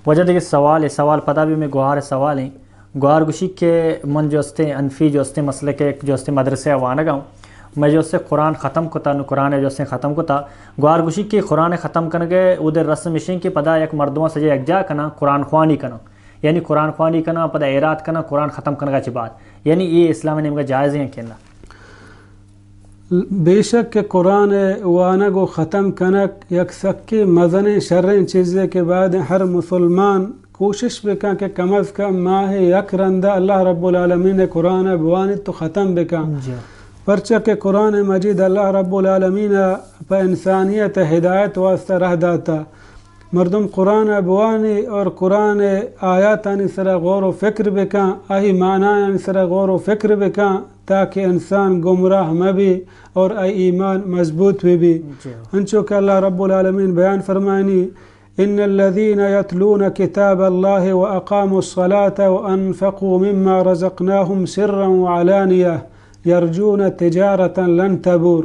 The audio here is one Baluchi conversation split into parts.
واجہ دگہ سوال، اے سوال پدا بھی مئے گوہار سوال ایں۔ گوہار گوشی کہ من جو استیں انفی جو استیں مسلک ءِ، جو استیں مدرسہ ءَ وانگ ءَ اوں، مئے جو استیں قرآن ختم کتا، نوں قرآن ءَ جو استیں ختم کتا۔ گوہار گوشی کہ قرآن ختم کنگ ءِ اود ءِ رسم اش ایں کہ پدا یک مردم ءَ سجہ یکجاہ کناں، قرآن خوانی کناں، یعنی قرآن خوانی کناں، پدا ایراد کناں، قرآن ختم کنگ ءَ چہ بعد، یعنی اے اسلام ءِ نیمگ ءَ جائز ایں کہ نہ؟ بے شک کہ قرآن ءِ وانگ و ختم کنگ یک سکیں مزنیں شریں چیزے کہ باید ہر مسلمان کوشش بکن کہ کم از کم ماہ یک رندا اللہ رب العالمین ءِ قرآن ءَ بوانیت و ختم بکن۔ جی۔ پرچا کہ قرآن مجید اللہ رب العالمین ءَ پہ انسانیت ءِ ہدایت واسطہ راہ داتا۔ مردم قرآن ءَ بوانی اور قرآن ءِ آیاتانی سرا غور و فکر بکن، آہی معنایانی سرا غور و فکر بکن، تاکہ انسان گمراہ مہ بی اور اے ایمان مضبوط بہ بی۔ جی۔ انچو کہ اللہ رب العالمین بیان فرمائنی، ان الذين يتلون كتاب الله واقاموا الصلاة وانفقوا مما رزقناهم سرا وعلانية يرجون تجارة لن تبور۔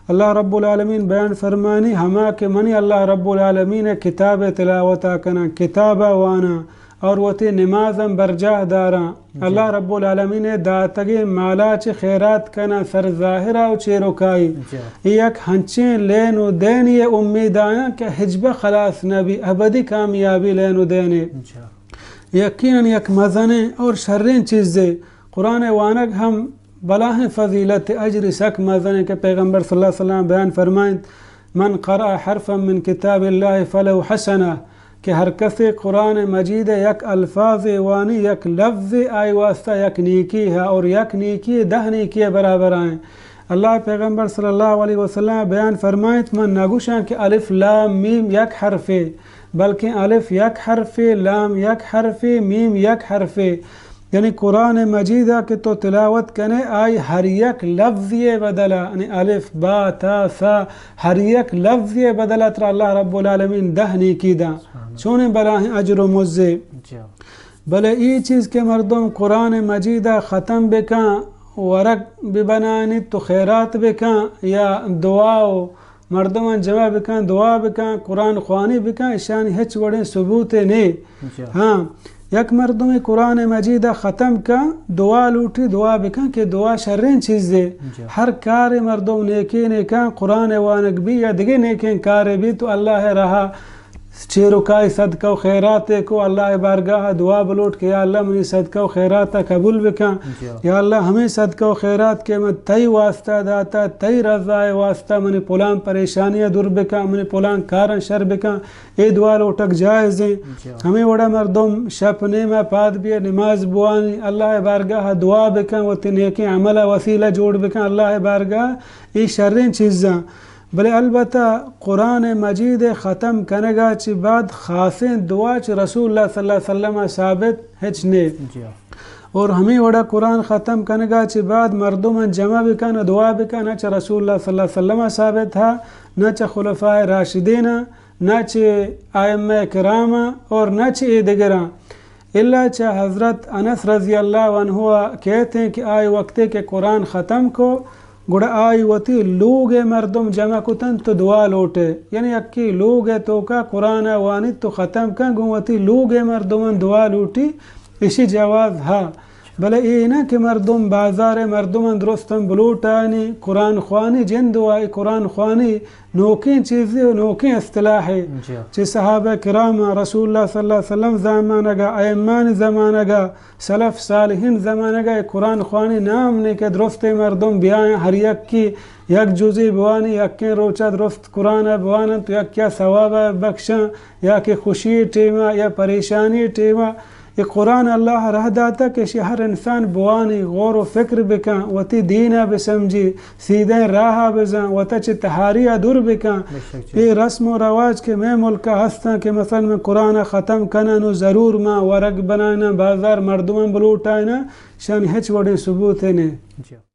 اللہ رب العالمین بیان فرمانی، ہما کہ منی اللہ رب العالمین ءِ کتاب ءِ تلاوت ءَ کناں، کتاب ءَ واناں اور وتی نماز ہم برجاہ داراں، جی۔ اللہ رب العالمین ءِ داتگیں مالا چہ خیرات کناں، سر ظاہر ءَ و چیروکائی۔ جی۔ اے یک ہنچیں لین و دینی ءِ امید آیاں کہ ہچبر خلاص نہ بی، ابدی کامیابی لین و دینے۔ جی۔ یقیناً یک مزنیں اور شریں چیزے۔ قرآن ءِ وانگ ہم بلاہیں فضیلت، اجر سک مزنیں کہ پیغمبر صلی اللہ علیہ وسلم بیان فرمائنت، من قرأ حرفا من کتاب الله فله حسنة، کہ ہر کسے قرآن مجید ءِ یک الفاظے وانی، یک لفظے، آئی واسطہ یک نیکی ہے اور یک نیکی دہ نیکی برابر آئیں۔ اللہ پیغمبر صلی اللہ علیہ وسلم بیان فرمائنت، من نگوشاں کہ الف لام میم یک حرفے، بلکیں الف یک حرفے، لام یک حرفے، میم یک حرفے۔ یعنی قرآن مجید ءَ کہ تو تلاوت کنے، آئی ہر یک لفظی ءِ بدل ءَ، یعنی الف، با، تا، سا، ہر یک لفظی ءِ بدل ءَ ترا اللہ رب العالمین دہ نیکی داں۔ سبحان اللہ۔ چونیں بلاہیں اجر و مزے۔ جی۔ بلے ای چیز کہ مردم قرآن مجید ءَ ختم بکن، ورگ ببنانی تو خیرات بکن یا دعا و مردماں جمع بکن، دعا بکن، قرآن خوانی بکن، اشانی ہچ وڑیں ثبوتے نے۔ جی۔ ہاں، یک مردمے قرآن مجید ءَ ختم کن، دعا لوٹی، دعا بکن کہ دعا شریں چیزے۔ جی۔ ہر کارے مردم نیکے نیکاں، قرآن وانگ بی یا دگہ نیکیں کارے بی تو اللہ ءِ راہ ءَ چیروکائی صدقہ و خیراتے کو، اللہ ءِ بارگاہ ءَ دعا بلوٹ کہ یا اللہ منی صدقہ و خیرات ءَ قبول بکن۔ جی۔ یا اللہ ہمیں صدقہ و خیرات کہ من تئی واسطہ داتا، تئی رضا ءِ واسطہ منی پلان پریشانی ءَ دور بکن، منی پلان کاراں شر بکن، اے دعا لوٹگ جائز ایں۔ جی۔ ہمیں وڑا مردم شپ نیم ءَ پاد بی نماز بوانی، اللہ ءِ بارگاہ ءَ دعا بکن، وتی نیکیں عمل ءِ وسیلہ جوڑ بکن، اللہ ءِ بارگاہ ءَ اے شریں چیزاں۔ بلے البتہ قرآن مجید ءِ ختم کنگ ءَ چہ بعد خاصیں دعا چہ رسول اللہ صلی اللہ علیہ وسلم ءَ ثابت ہچ نے۔ جی۔ اور ہمیں وڑا قرآن ختم کنگ ءَ چہ بعد مردماں جمع بکن، دعا بکن، نہ چہ رسول اللہ صلی اللہ علیہ وسلم ءَ ثابت ہا، نہ چہ خلفائے راشدین ءَ، نہ چہ ائمہ کرام ءَ اور نہ چہ اے دگراں۔ الا چہ حضرت انس رضی اللہ عنہ ءَ کہتے ہیں کہ آئی وقتے کہ قرآن ختم کو، گڑا آئی وتی لوگ ءِ مردم جمع کتن تو دعا لوٹے، یعنی یکی لوگ ءِ توکا قرآن ءَ وانیت تو ختم کن، گوں وتی لوگ ءِ مردماں دعا لوٹی، اشی جواز ہا۔ بلے اے نہ کہ مردم بازار ءِ مردماں درستاں بلوٹانی، قرآن خوانی، جند و آئی قرآن خوانی نوکیں چیزے و نوکیں اصطلاحے۔ جی۔ چہ صحابہ کرام، رسول اللہ صلی اللہ علیہ وسلم زمانگا، ائمانی زمانگا، سلف صالحین زمانگا اے قرآن خوانی نام نے کہ درستیں مردم بیائیں، ہر یکی یک جزے بوانی، یکیں روچا درست قرآن بوانن تو یکیا ثواب بخشاں، یا کہ خوشی ٹیما یا پریشانی ٹیما۔ اے قرآن اللہ راہ داتا کہ اشی ہر انسان بوانی، غور و فکر بکن، وتی دین ءَ بسمجی، سیدھیں راہ ءَ بزن، وتا چہ تہاری ءَ دور بکن۔ بے شک جی۔ اے رسم و رواج کہ مئے ملک ءَ ہستاں کہ مثلاً من قرآن ءَ ختم کناں و ضرور من ورگ بنائیناں، بازار مردماں بلوٹائیناں، شانی ہچ وڑیں ثبوتے نے۔ جی۔